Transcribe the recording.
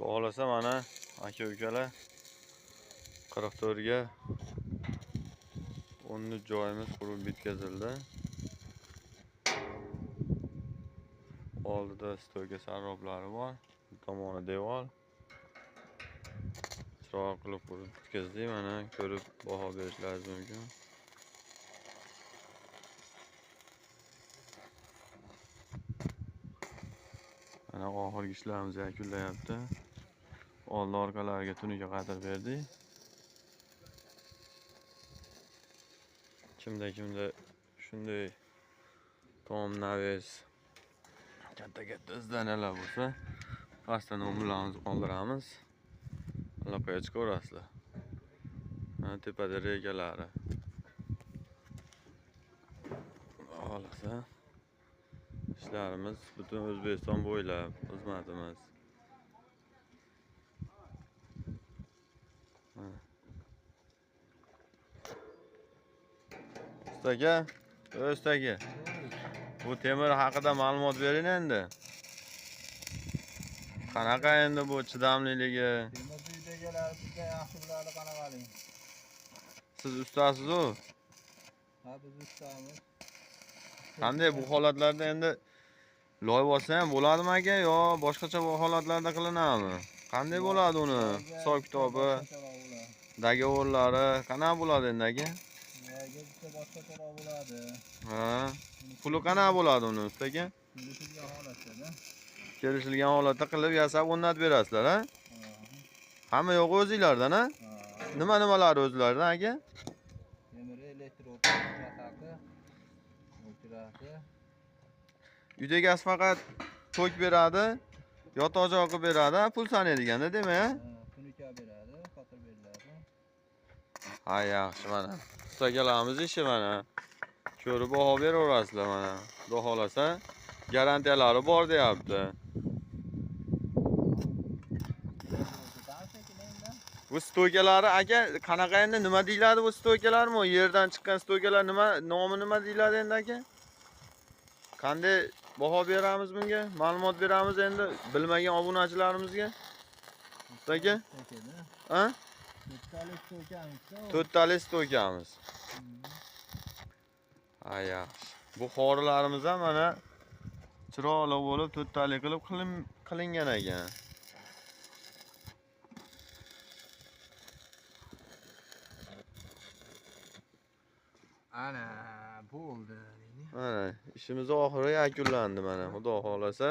Xohlasa mana aka ukalar 44 ga 13 joyimiz qurib bitkazildi. Oldida stoyka sarroblari bor, bu tomoni devor. Chiroyli qilib qurib bitkazdik, mana ko'rib baho berishlaringiz mumkin. Mana oxirgi ishlarimiz yakunlayapti. Oldi orqalariga tunuka qaytarib berdik. Kimda shunday tom naves katta-katta zdaniyalar bo'lsa, pastda nomerlarimizni qoldiramiz. Aloqaga chiqaverasizlar. Mana tepada rekalari. Xohlasa ishlarimiz butun O'zbekiston bo'ylab xizmatimiz. Usta aka, bu temir haqida ma'lumot bering endi. Qanaqa endi bu chidamliligi? Temir uydagilar bizdan yaxshi biladi qanaqaligini. Siz ustasiz-ku? Ha, biz ustamiz. Qanday bu holatlarda endi loy bo'lsa ham bo'ladimi aka yo boshqacha bu holatlarda qilinadimi? Qanday bo'ladi uni hisob kitobi, dogovorlari qanaqa bo'ladi endi aka? Loyga bitta boshqacharoq bo'ladi. Ha, puli qanaqa bo'ladi uni usta aka? Kelishilgan holatda. Kelishilgan holatda qilib yasab o'rnatib berasizlar, ha? Hamma yo'q o'zinglardan, ha? Nima nimalari o'zlaridan aka? Temir, elektr o'tkazasi, o'chirasi. Uyda gaz faqat tok beradi, yotoq joy qilib beradi, pul sanaydiganda demak, ha? Tunuka beradi, qotir beriladi. Ha, yaxshi mana. Usta akalarimiz ishi mana. Ko'rib baho beraverasizlar mana. Xudo xolasa garantiyalari bor deyapti. Bu stoykalari aka qanaqa endi nima deyiladi bu stoykalarmi? Yerdan chiqqan stoykalar nima nomi nima deyiladi endi aka? Qanday baho beramiz bunga? Ma'lumot beramiz endi bilmagan obunachilarimizga. Aka? Ha? To'rttalik stoykamiz. Ha, yaxshi. Bu xorilarimiz ham mana chiroyli bo'lib to'rttalik qilib qilingan ekan. Ana bo'ldi. Mana ishimiz oxiri yakunlandi mana, Xudo xolasa.